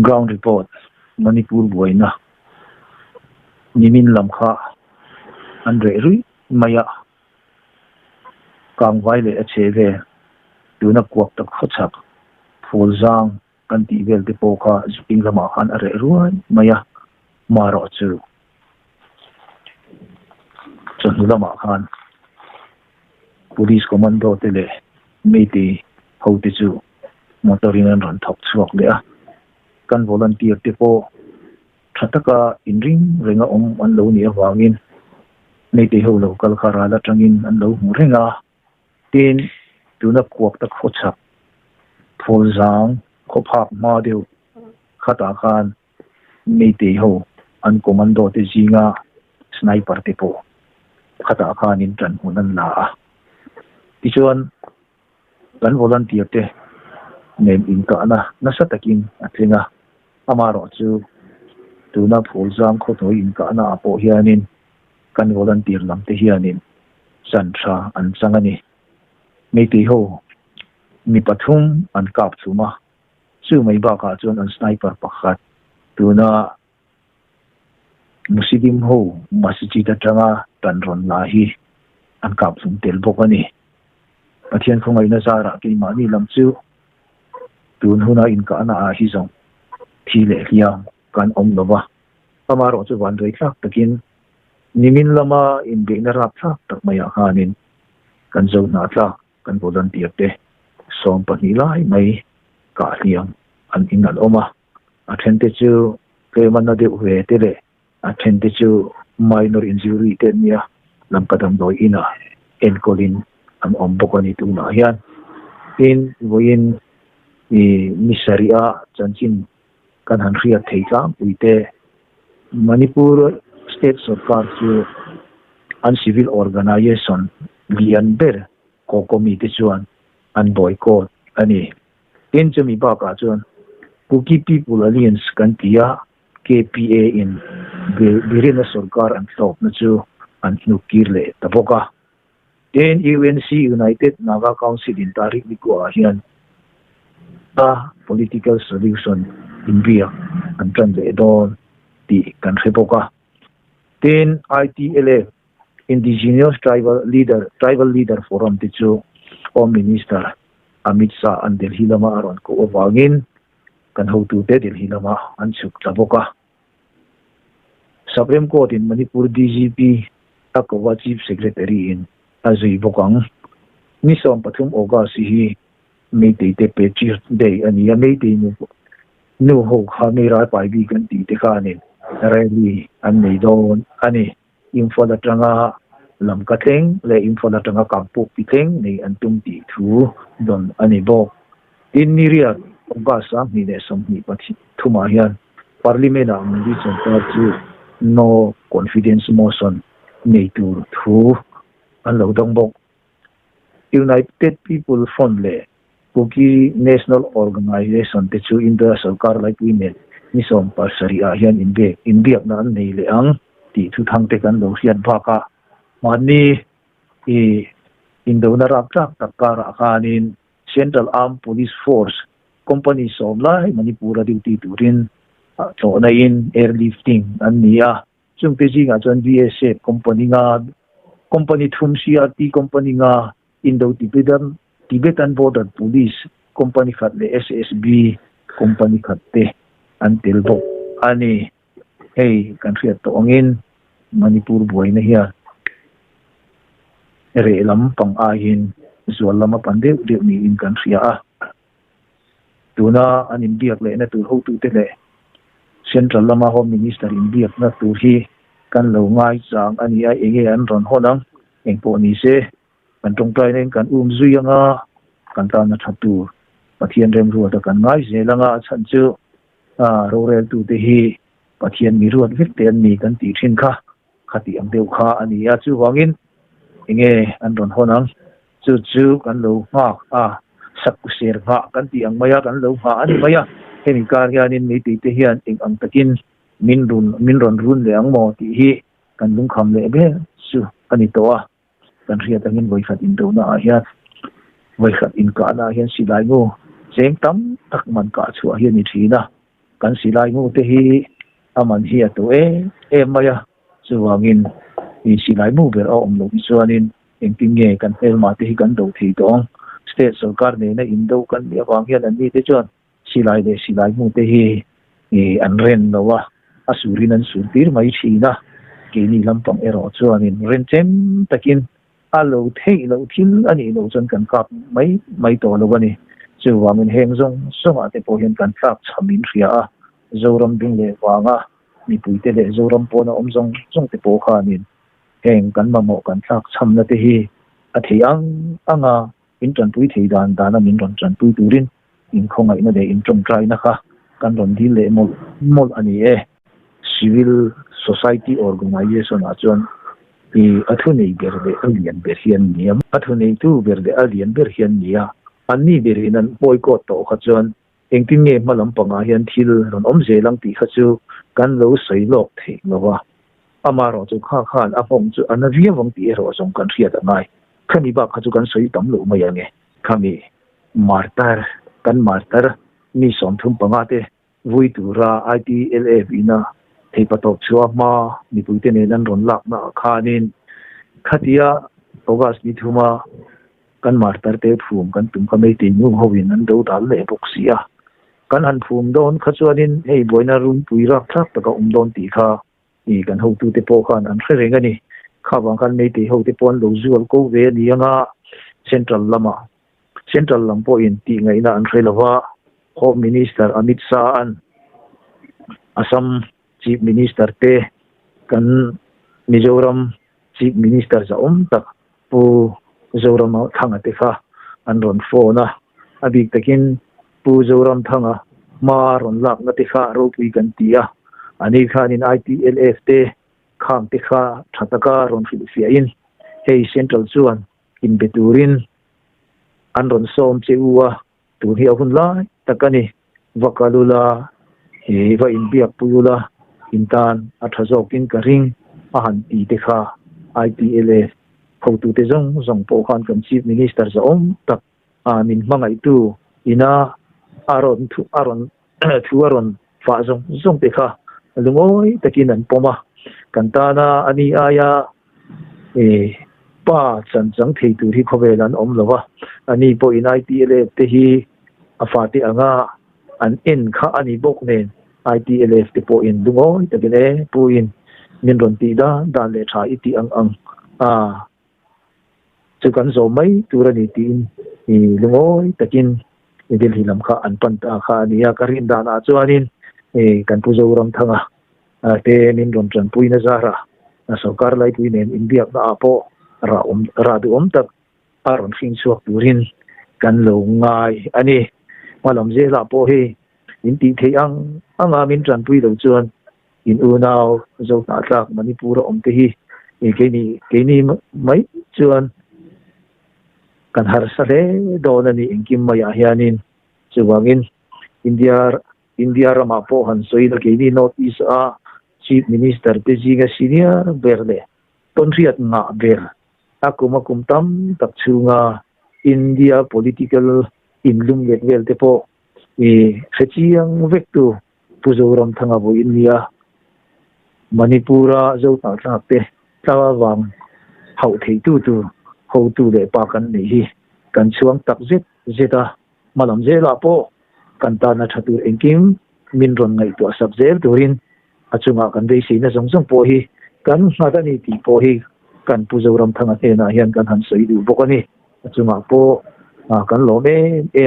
Ground report, Manipur buaina nimin lam kha an reh ruih mai a, kangvai leh a chhe vel tuna kuak tak khawchhak phul zang kan tih vel te pawh kha zing lamah khan a reh ruai mai a, marawh chu chawhnu lamah khan Police commando te leh Meitei ho te chu motor in an rawn thawk chhuak leh a, kan volunteer te pawh tha taka inring renga awm an lo nih avangin Meitei ho lo kal kha ral atangin an lo hmu reng a, tin tuna kuak ta khawchhak Phulzang khawphak hma deuh khatah khan Meitei ho an commando te zinga sniper te pawh khatah khanin tan hmun an la a, tichuan kan volunteer te nen inkahna nasa takin a tling a, amaherawh chu tuna Phulzang khawhnuai inkahna ah pawh hianin kan volunteer lam te hianin chan tha an chang a ni. Meitei ho mi pathum an kap chhum a, chu mai bakah chuan an sniper pakhat tuna Muslim ho masjid atanga tan rawn la hi an kap hlum tel bawk a ni. Pathian khawngaihna zarah keimahni lam chu tun huna inkahna ah hi zawng thi leh hliam kan awm lo va, amaherawh chu vanduai thlak takin nimin lama inbeihna rapthlak tak maiah khanin kan zo hnahthlak kan volunteer te 12 lai mai kah hliam an in an awm a. A then te chu tlem a na deuh ve te leh a then te chu minor injury te an nia, lamka damdawi inah enkawlin an awm bawk a ni tunah hian. Tin, vawiin i ni sarih a chanchin kan han hriat thei tlangpui te, Manipur state sorkar chu an civil organisation lian ber Kokomi te chuan an boycott a ni. Tin, chumi bakah chuan Kuki People Alliance kan ti a, KPA in Birena sorkar an hlawkna chu an hnuk kir leh ta bawk a. Tin, UNC United Naga Council in Tarik Nikuah hian a political solution inbiak an tan leh dawn tih kan hre bawk a. Tin, ITLF Indigenous Tribal Leader Tribal Leader Forum te chu Home Minister Amit Shah an Delhi lama a rawn koh avangin kan hotute Delhi lama an chhuk ta bawk a. Supreme Court in Manipur DGP a ko a Chief Secretary in a zui bawk ang. Ni 13 August hi Meitei te Patriot Day a ni a, Meitei nu nu ho kha mi ralpai bik an tih te khanin rally an nei dawn a ni. Imphal atanga Lamka thleng leh Imphal atanga Kangpuk ti thleng nei an tum tih thu dawn a ni bawk. Tin, Niriat, August 2023 ah hian Parliament ah Modi sorkar chu No Confidence Motion nei tur thu an lo dawng bawk. United People Front leh Kuki National Organization te chu India sorkar laipui nen ni 17 ah hian inbiak inbiakna an nei leh ang tih thuthang te kan lo hriat bakah mahni i indona raptlak tak karah khanin Central Armed Police Force company 10 lai Manipur-a duty turin tlawhna in airlifting an ni a. Chungte zingah chuan BSF company nga, company thum CRP company nga, Indo-Tibetan Tibetan Border Police company khat leh SSB company khat te an tel bawk a ni. Hei kan hriat tawh angin Manipur buaina hian reh lam pang aiin zual lam a pan deuh deuh niin kan hria a. Tuna an inbiak lehna tur hotute leh Central lama Home Minister inbiakna tur hi kan lo ngaichang a ni a, enge an rawn hawn ang? Engpawh ni se, kan tawngtaina in kan um zui anga, kan tana tha tur Pathian remruata kan ngai zel anga, a chhan chu roreltute hi Pathian mi ruat vek te an ni kan tih thin kha, khati ang deuh kha a ni a, chuvangin enge an rawn hawn ang? Chu chu kan lo nghak a, sakku ser nghah kan tih ang mai a, kan lo nghah a ni mai a. Hemi kar hianin meitei te hian eng ang takin min run min rawn run leh ang maw tih hi kan lungkham leh ber chu a ni tawh a. Kan hriat angin vawikhat indona ah hian vawikhat inkahna ah hian silai ngu cheng tam tak man kah chhuah hi a ni thin a. Kan silai mu te hi a man hi a to em em mai a, chuvangin i silai mu ber a awm loh hi chuanin engtin nge kan hmelma te hi kan do thei tawh ang? State sorkar nena indo kan nih avang hian anni te chuan silai leh silai mu te hi an ren lo a, a surin an sur tir mai thin a, keini lampang erawh chuanin renchem takin a lo theih loh thil a nih loh chuan kan kap mai mai tawh lo a ni. Chuvangin heng zawng zawngah te pawh hian kan tlak chham in hria a, Zoram ding leh vanga mipuite leh Zoram pawna awm zawng zawng te pawh khanin heng kan mamawh kan tlak chhamna te hi a thei ang ang a, in tanpui thei dan dana min rawn tanpui turin inkhawngaihna leh intawngtaina kha kan rawn dil leh mawlh mawlh a ni e. Civil Society Organization ah chuan i a thunei ber leh a lian ber hi an ni a, a thuneitu ber leh a lian ber hi an ni a, anni berin an boycott tawh kha chuan engtin nge hma lampangah hian thil rawn awm zel ang tih kha chu kan lo sawi lawk theih lo a, amaherawh chu kha khan a nghawng chu a na viau ang tih erawh zawng kan hriat a ngai. Khami bak kha chu kan sawi tam loh mai ang e. Khami martar, kan martar mi 35 te vui tura ITLF ina theihpatawp chhuah hma mipuite nen an rawn lakna ah khanin khatia August ni thuma kan martar te phum kan tum kha Meitei nu hoin an do dal leh bawk si a. Kan han phum dawn kha chuanin hei buaina runpui rakthlak taka awm dawn tih kha I kan hotute pawh khan an hre reng a ni. Kha vang khan Meitei hote pawh an lo zual ko ve a ni anga Central lamah Central lam pawhin tih ngaihna an hre lova, Home Minister Amit Shah an Assam Chief Minister te kan Mizoram Chief Minister zahawm tak Pu Zoramthanga te kha an rawn phone a, a bik takin Pu Zoramthanga hma rawn lakna te kha ropui kan ti a, ani khanin ITLF te khang te kha tha taka rawn hrilhfiahin hei Central chuan inbe turin an rawn sawm che u a, tun hi a hun lai tak a ni, va kal ula, va inbiak pui ula, in tan a tha zawkin ka ring a han ti te kha ITLF hotute zawng zawng pawh khan kan Chief Minister zahawm tak a min hmangaihtu ina a rawn thu a rawn thu a rawn fah zawng zawng te kha lungawi takin an pawm a, kan tana a ni aia pa chan chang thei tur hi khawvel an awm lo a, a ni pawhin ITLF te hi a fate anga an en kha a ni bawk nen ITLF te pawhin lungawi takin e puin min rawn tih dan dan leh tha i tih ang ang a. Chu kan zawm mai tur a ni tiin i lungawi takin i Delhi lam kha an pan ta kha a ni a. Ka rin danah chuanin i kan Pu Zoramthanga te min rawn tanpuina zarah sorkar laipui nen inbiakna ah pawh rah awm rah duhawm tak a rawn hring chhuak turin kan lo ngai a ni. Hmalam zelah pawh hei in tih theih ang anga min tanpui lo chuan In unau Zohnahthlak Manipur a awm te hi keini keini mai chuan kan harsa hle dawn a ni engkim maiah hianin. Chuvangin India India ramah pawh han sawi ila keini North East a Chief Minister te zinga senior ber leh tawnhriat ngah ber a kum a kum tam tak chhunga India political inlum let vel te pawh i hrechiang vek tu Pu Zoramthanga vawiin nia Manipur-a Zohnahthlak te tla vang hauh theitu tur hotu leh pa kan neih hi kan chhuang tak zet zet a, hmalam zelah pawh kan tana tha tur engkim min rawn ngaihtuah sak zel turin a chungah kan beiseina zawng zawng pawh hi kan nghat a ni tih pawh hi kan Pu Zoramthanga hnenah hian kan han sawi duh bawk a ni. A chungah pawh kan lawm em em.